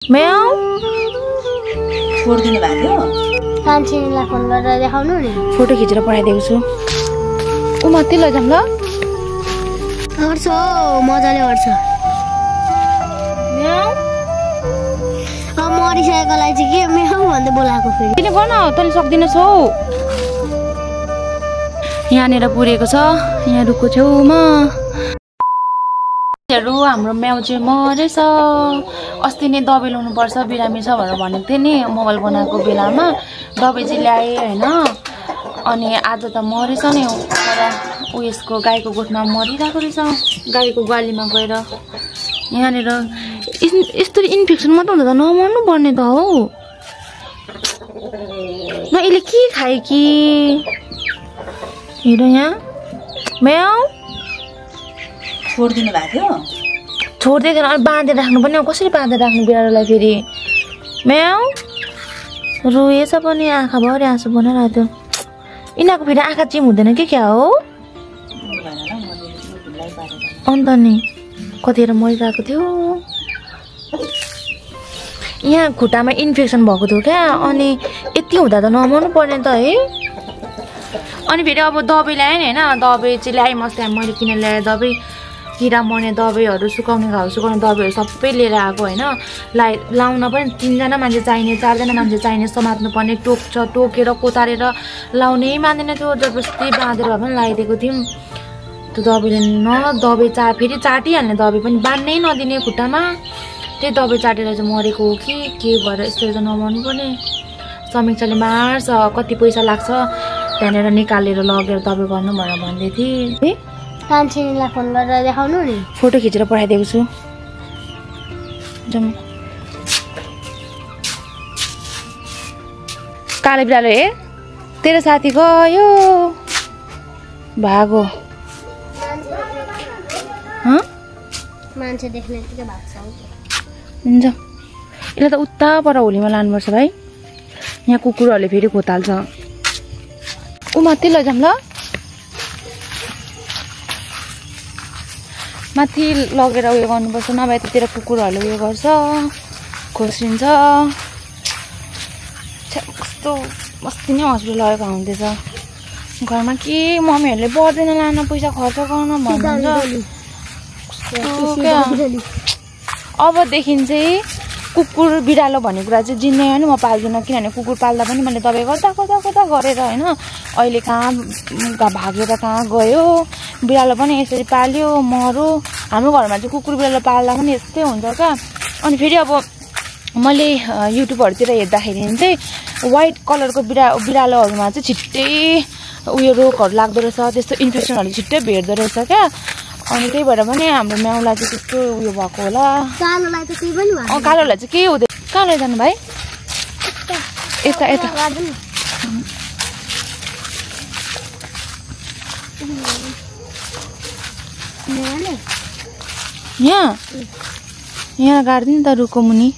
म्याउ छोडिदिनु भएको थियो कान्छीलाई फोन गरेर देखाउनु नि फोटो खिचेर पठाइदिएको छु उ माथि लैजाम ल गर्छ मजाले गर्छ म्याउ अब मरिसकेकोलाई चाहिँ के म्याउ भन्दै बोलाएको फेरि किन गर्न तैँले सक्दिनस् हौ यहाँनिर पुरेको छ यहाँ रुखको छेउमा हाम्रो म्याउ चाहिँ मरेछ अस्ति नै दबाई ल्याउनु पर्छ बिरामी छ भनेर भनेको थिएँ नि मोबाइल बनाएको बेलामा दबाई चाहिँ ल्याएँ होइन अनि आज त मरेछ नि तर उयसको गाईको गोठमा मरिरहेको रहेछ गाईको ग्वालीमा गएर यहाँनिर यस्तो इन्फेक्सन मात्रै हुँदा त नमर्नु पर्ने त हौ न यसले के खायो कि हेर यहाँ म्याउ छोडिदिनु भएको थियो छोड्दै बाँधेर राख्नु पनि कसरी बाँधेर राख्नु बिरालोलाई फेरि म्याउ रोएछ पनि आँखाभरि आँसु बनाइरहेको थियो यिनीहरूको फेरि आँखा चिम हुँदैन कि क्या हो अन्त नि कतिखेर मरिरहेको थियो यहाँ खुट्टामा इन्फेक्सन भएको थियो क्या अनि यति हुँदा त नमर्नु पर्ने त है अनि फेरि अब दबाई ल्याएँ नि होइन दबाई चाहिँ ल्याएँ मस्ती मैले किन ल्याएँ दबाई किरा मर्ने दबाईहरू सुकाउने घाउ सुकाउने दबाईहरू सबै लिएर आएको होइन लाउन पनि 3 जना मान्छे चाहिने 4 जना मान्छे चाहिने समात्नु पर्ने टोकेर कोतारेर लाउनै मान्दैन थियो जबरजस्ती बाँधेर भए पनि लगाइदिएको थियौँ त्यो दबाईले दबाई फेरि चाटिहाल्ने दबाई पनि बाँध्नै नदिने खुट्टामा त्यही दबाई चाटेर चाहिँ मरेको हो कि के भएर यस्तो त नमर्नु पर्ने समीक्षाले मार्छ कति पैसा लाग्छ त्यहाँनिर निकालेर लगेर दबाई गर्नु भनेर भन्दै थिएँ कान्छीलाई फोन गरेर देखाउनु नि फोटो खिचेर पठाइदिएको छु जाउँ काले बिरालो हे तेरो साथी गयो भागो मान्छे देख्ने बित्तिकै भाग्छ हुन्छ यसलाई त उता पर होलीमा लानुपर्छ भाइ यहाँ कुकुरहरूले फेरि खोताल्छ ऊ माथि लैजाउँ ल माथि लगेर उयो गर्नुपर्छ नभए त्यतिर कुकुरहरूले उयो गर्छ खोस्रिन्छ कस्तो अस्ति नै हस्पिटल लगेको हुँदैछ घरमा के मम्मीहरूले पर्दैन लान पैसा खर्च गर्न भन्नुहुन्छ अबदेखि चाहिँ कुकुर बिरालो भन्ने कुरा चाहिँ जिन्ने होइन म पाल्दिनँ किनभने कुकुर पाल्दा पनि मैले दबाई गर्दा गरेर होइन अहिले कहाँ भागेर कहाँ गयो बिरालो पनि यसरी पाल्यो मरो हाम्रो घरमा चाहिँ कुकुर बिरालो पाल्दा पनि यस्तै हुन्छ क्या अनि फेरि अब मैले युट्युबहरूतिर हेर्दाखेरि चाहिँ व्हाइट कलरको बिरालोहरूमा चाहिँ छिट्टै उयो रोगहरू लाग्दो रहेछ त्यस्तो इन्फेक्सनहरू छिट्टै भेट्दो रहेछ क्या अनि त्यही भएर पनि हाम्रो म्याउलाई चाहिँ त्यस्तो उयो भएको होला कालोलाई त केही पनि भएन कालोलाई चाहिँ केही हुँदैन कहाँ लैजानु भाइ यता यहाँ गाड्दिउँ न त रुखको मुनि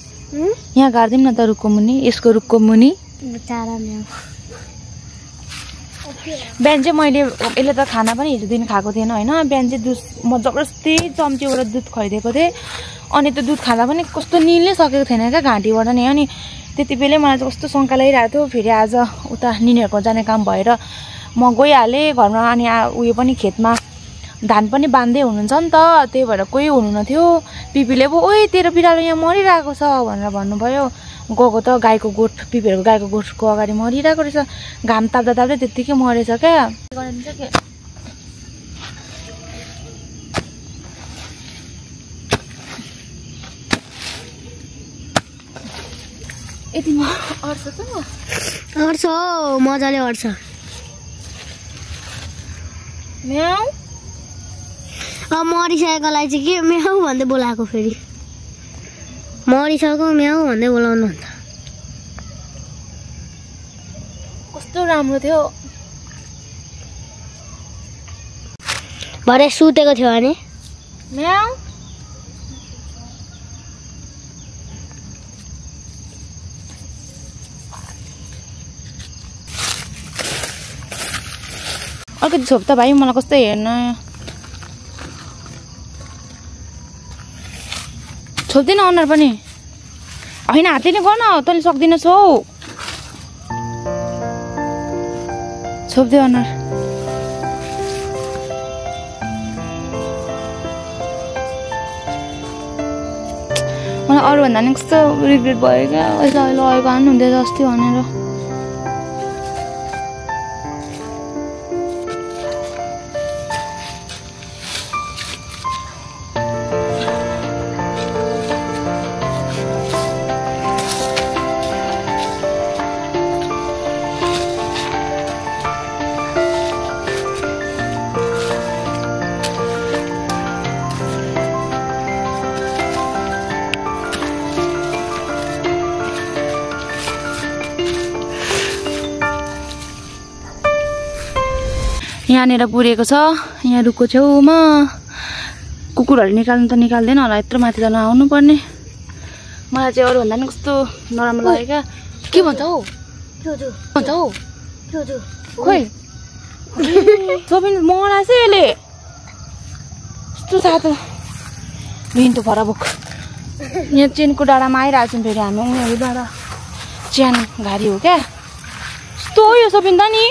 यहाँ गाड्दिउँ न त रुखको मुनि यसको रुखको मुनि बिहान चाहिँ मैले यसले त खाना पनि हिजो दिन खाएको थिएन होइन बिहान चाहिँ दुध म जबरजस्ती चम्चीबाट दुध खुवाइदिएको थिएँ अनि त्यो दुध खाँदा पनि कस्तो निल्नै सकेको थिएन क्या घाँटीबाट नि अनि त्यति बेलै मलाई चाहिँ कस्तो शङ्का लागिरहेको थियो फेरि आज उता निनीहरूको जाने काम भएर म गइहालेँ घरमा अनि उयो पनि खेतमा धान पनि बाँध्दै हुनुहुन्छ नि त त्यही भएर कोही हुनुहुन्न थियो पिपीले पो ओइ तेरो बिरालो यहाँ मरिरहेको छ भनेर भन्नुभयो गएको त गाईको गोठ पिपीहरूको गाईको गोठको अगाडि मरिरहेको रहेछ घाम ताप्दा ताप्दै त्यत्तिकै मरेछ क्या यति अड्छ त अड्छ मजाले अड्छ म्याउ अब मरिसकेकोलाई चाहिँ के म्याउ भन्दै बोलाएको फेरि मरिसक्यो म्याउ भन्दै बोलाउनु अन्त कस्तो राम्रो थियो भरे सुतेको थियो भने म्याउ अलिकति छोप त भाइ मलाई कस्तो हेर्न छोप्दिन अनुहार पनि होइन हातले नै गर्न तैँले सक्दिनस् हौ छोप्दै अनुहार मलाई अरूभन्दा नि कस्तो रिग्रेट भयो क्या अहिले लगेको हाल्नु हुँदैन अस्ति भनेर यहाँनिर पुरेको छ यहाँ रुखको छेउमा कुकुरहरू निकाल्नु त निकाल्दैन होला यत्रो माथि त नआउनु पर्ने मलाई चाहिँ अरूभन्दा नि कस्तो नराम्रो लाग्यो क्या के भन्छ हौ भन्छ हौ खोइ सोपिन मलाई चाहिँ यसले यस्तो तातो भिन्तो फराबुक यहाँ चेनको डाँडामा आइरहेको छौँ फेरि हामी उनीहरू डाँडा च्यान घारी हो क्या यस्तो हो यो सोपिन त नि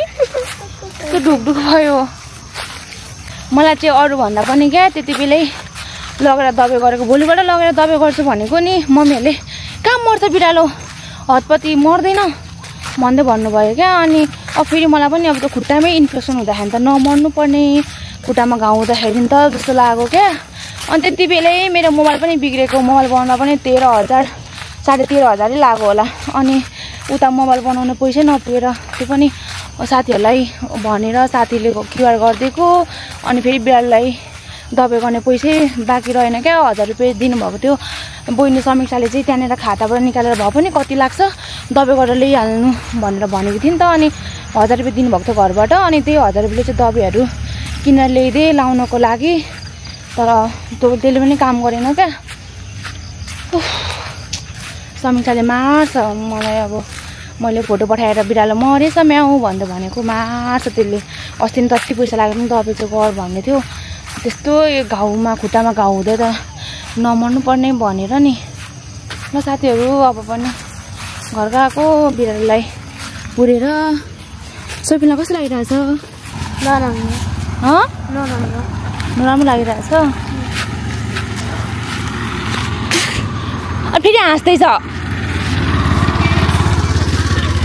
त्यो ढुकढुक भयो मलाई चाहिँ अरूभन्दा पनि क्या त्यति बेलै लगेर दबाई गरेको भोलिबाट लगेर दबाई गर्छु भनेको नि मम्मीहरूले कहाँ मर्छ बिरालो हतपति मर्दैन भन्दै भन्नुभयो क्या अनि अब फेरि मलाई पनि अब त्यो खुट्टामै इन्फेक्सन हुँदाखेरि त नमर्नु पर्ने खुट्टामा घाउ हुँदाखेरि त जस्तो लाग्यो क्या अनि त्यति बेलै मेरो मोबाइल पनि बिग्रेको मोबाइल बनाउन पनि 13,000 13,500 लाग्यो होला अनि उता मोबाइल बनाउन पैसै नपुगेर त्यो पनि साथीहरूलाई भनेर साथीले क्युआर गरिदिएको अनि फेरि बिरालोलाई दबाई गर्ने पैसै बाँकी रहेन क्या 1000 रुपियाँ दिनुभएको थियो बहिनी समीक्षाले चाहिँ त्यहाँनिर खाताबाट निकालेर भए पनि कति लाग्छ दबाई गरेर ल्याइहाल्नु भनेर भनेको थिएँ नि त अनि 1000 रुपियाँ दिनुभएको थियो घरबाट अनि त्यही 1000 रुपियाँले चाहिँ दबाईहरू किनेर ल्याइदिएँ लाउनको लागि तर त्यसले पनि काम गरेन क्या समीक्षाले मार्छ मलाई अब मैले फोटो पठाएर बिरालो मरेछ म्याउ भन्दै भनेको मार्छ त्यसले अस्ति नि जति पैसा लाग्यो पनि दबाई चाहिँ गर भन्ने थियो त्यस्तो घाउमा खुट्टामा घाउ हुँदै त नमर्नु पर्ने भनेर नि ल साथीहरू अब पनि घर गएको बिरालोलाई पुरेर सोपिनलाई कस्तो लागिरहेछ नराम्रो लागिरहेछ फेरि हाँस्दैछ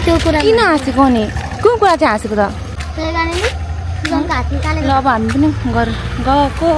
किन हाँसेको नि कुन कुरा चाहिँ हाँसेको त ल अब हामी पनि घर गएको